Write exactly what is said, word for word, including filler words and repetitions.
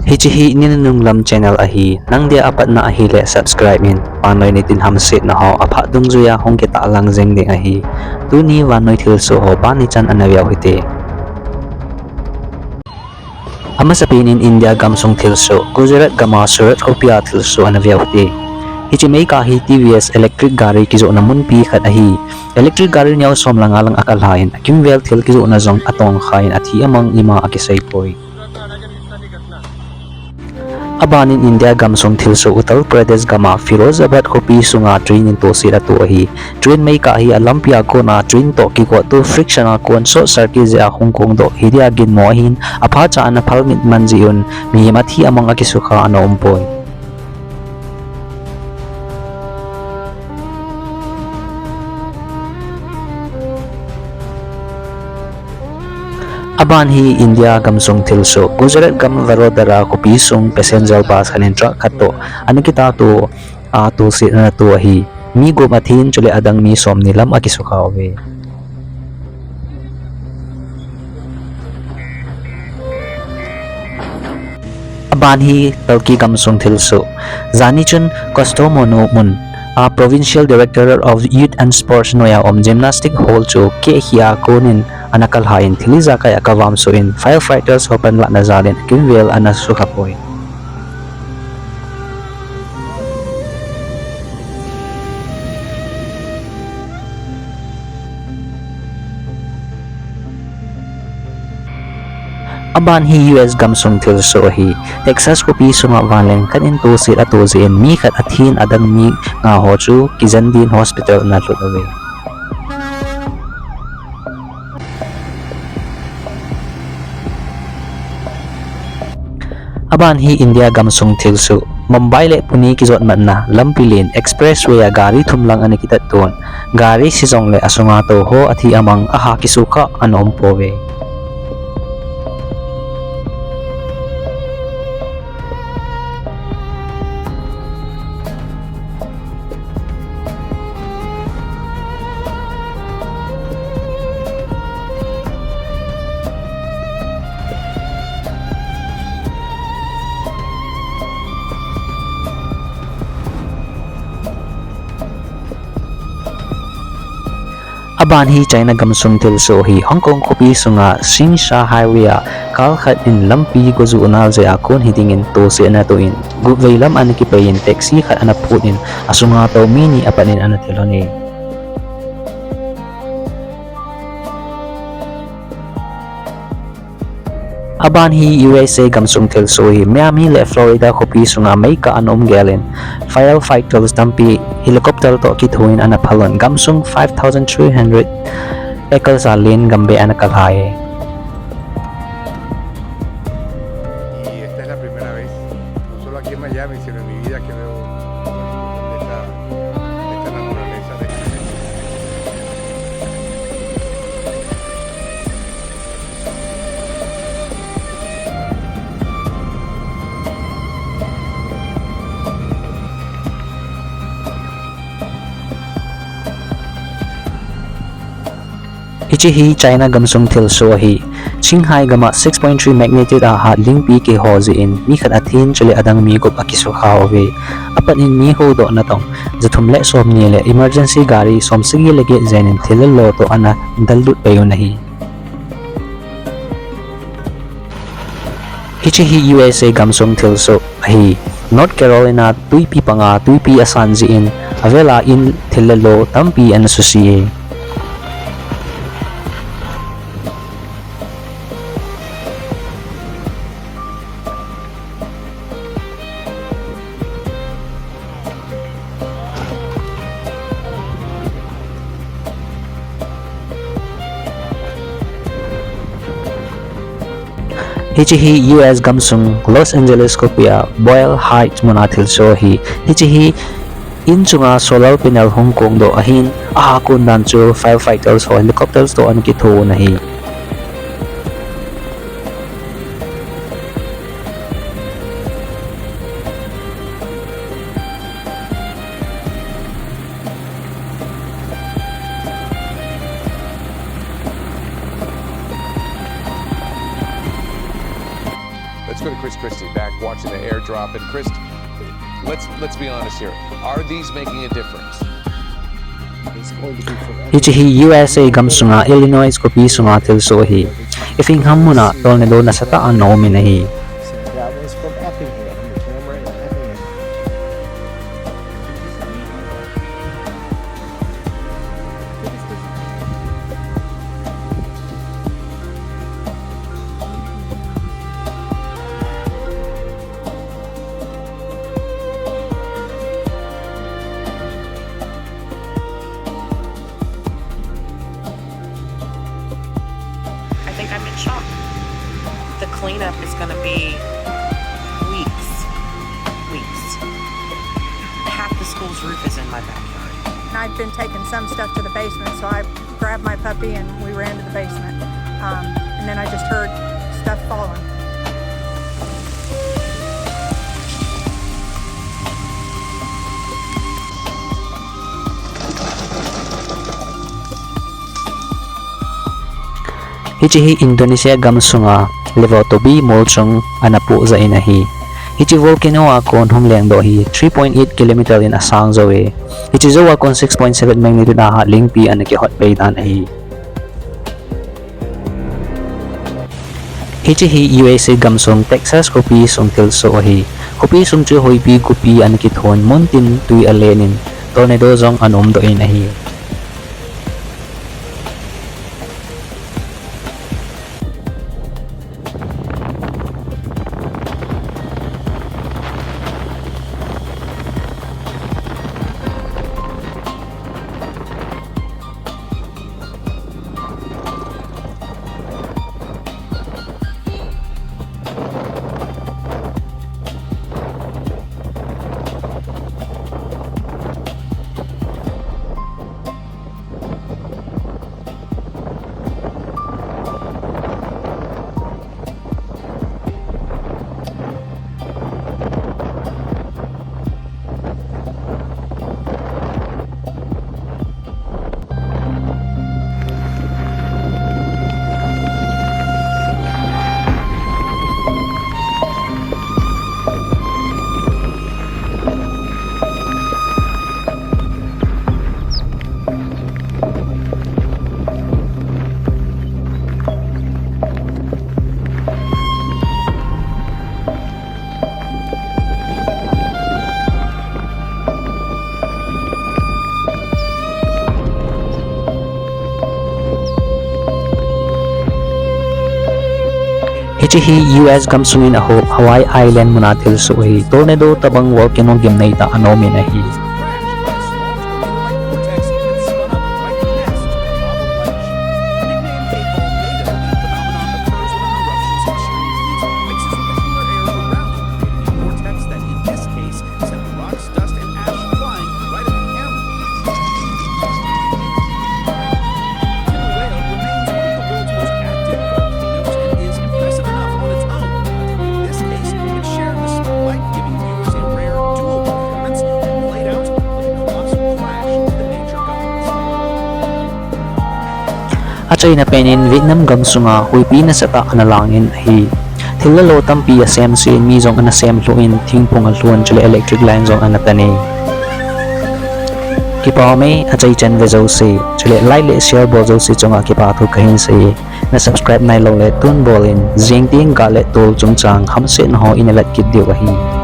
Hiche hi Ninunung Lam channel ahi, nang dia apatna ahile subscribe in, vannoi nitin hamsetna ho aphat dungjuiya hung kitahlang jeng ding ahi. Tuni vannoi thilsoh ho ban ichan ana veu hite. Amasapen in India gamsung thilsoh, Gujarat gama Surat khopia thilsoh ana veu hite. Hiche meikah hi T V S electric gari kijohna munpi khat ahi. Electric gari neo som le nga lang akal lha in, akimvel thil kijohna jong atongkha in athi amang ima akiseipoi. Aban in India gamsung thilsoh, Uttar Pradesh gama Firozabad khopi sunga train in tohset ato ahi. Train meikah hi alampia kona train toh kigotto friction a kon short circuit jeh a hung kongdoh hidia ginmo ahin, aphacha ana phalmit man jeh un mihem athi amang akisukha ana umpoi. Aban hi India gamsung thilsoh, Gujarat gam Vadodara khopi sung passenger bus khat in truck khat toh ana kitato a tohset ana to ahi. Mi gup athin chule adang mi somni lam akisukha uve. Aban hi Turkey gamsung thilsoh, jani chun Kastamonu mun a Provincial Directorate of Youth and Sports noiya um gymnastic hall chu kehkhia konin ana kalhan thil ijakai akavamsoh in firefighters ho panlahna jalin akimvel ana sukhapoi. Aban hi U S gamsung thilsoh ahi. Texas khopi sunga vanleng khat in tohset ato jeh in mi khat athin adang mi nga ho chu kijendin hospital ana lhut uve. Aban hi India gamsung thilsoh, Mumbai le Pune kijotmatna lampi len expressway a gari thum lang ana kitatton, gari si jongle asunga tou ho athi amang aha kisukha ana umpouve. Aban hi China gamsung thilsoh ahi. Hong Kong khopi sunga Singsa Highway a car khat in lampi gojuh nal jeh a kon hidingin tohsetna atoh in, gup vei lam ana kipei in taxi khat ana phut in asunga tou mi ni apat in ana thilhon e. Aban hi U S A gamsung thilsoh ahi. Miami le Florida khopi sunga meikah ana um gel in firefighters tampi helicopter toh kithoin ana phalon, gamsung five thousand three hundred acres a len gambeh ana kalhai e. Y esta es la primera vez, no solo aquí en Miami, sino en mi vida que veo esta, esta naturaleza de Hiche hi China gamsung thilsoh ahi. Qinghai gam a six point three magnitude a hat lingpi kiho jeh in mi khat athin chule adang mi gup akisukha uve. Apat in mi huhdohna tong jathum le somni le emergency gari somsagi le get jen in thil le lo toh ana dallut pei un ahi. Hiche hi U S A gamsung thilsoh ahi. North Carolina twipi panga twipi asan jeh in avel a in thil le lo tampi ana suse e. Hiche hi U S gamsung Los Angeles khopi a Boyle Heights mun a thilsoh ahi. Hiche hi in chunga solar panel hung kongdoh ahin, aha kon dan chu firefighters ho helicopters toh ana kithoun ahi. Chris Christie back watching the airdrop. And Chris, let's let's be honest here. Are these making a difference? Hiche hi U S A gamsunga Illinois khopi sunga thilsoh ahi. Effingham muna tornado nasatah a ana um in ahi. I think I'm in shock. The cleanup is going to be weeks. Weeks. Half the school's roof is in my backyard. And I'd been taking some stuff to the basement, so I grabbed my puppy and we ran to the basement. Um, and then I just heard stuff falling. Hiche hi Indonesia gamsunga Lewatobi molchung ana pohjah in ahi. Hiche volcano a kon hung lengdoh hi three point eight kilometer in asang jou e. Hiche jou a kon six point seven magnitude a hatlingpi ana kihot pei dan ahi. Hiche hi U S A gamsung Texas khopi sung thilsoh ahi. Khopi sung chu hoipi gupi ana kithon, muntin tui alen in tornado jong ana umdoh in ahi. Hiche hi U S gamsungin ahop Hawaii Island muna thilsoh ahi. Tornado tobang volcano gimnei tah ana um in ahi. Achaina penin Vietnam gamsunga hoipi nasatah ana langin ahi. Thil le lo tampi asem sen, mi jong ana sem lhuh in, thingphung alhun, chule electric line jong ana tan e. Kipa ume, achaichan ve jouse, chule like le share bol jouse chunga kipa thu kahin sei. Na subscribe nailou le tun bol in, jing teng gah le tol chungchang hamsetna ho ina vet kit diu ahi.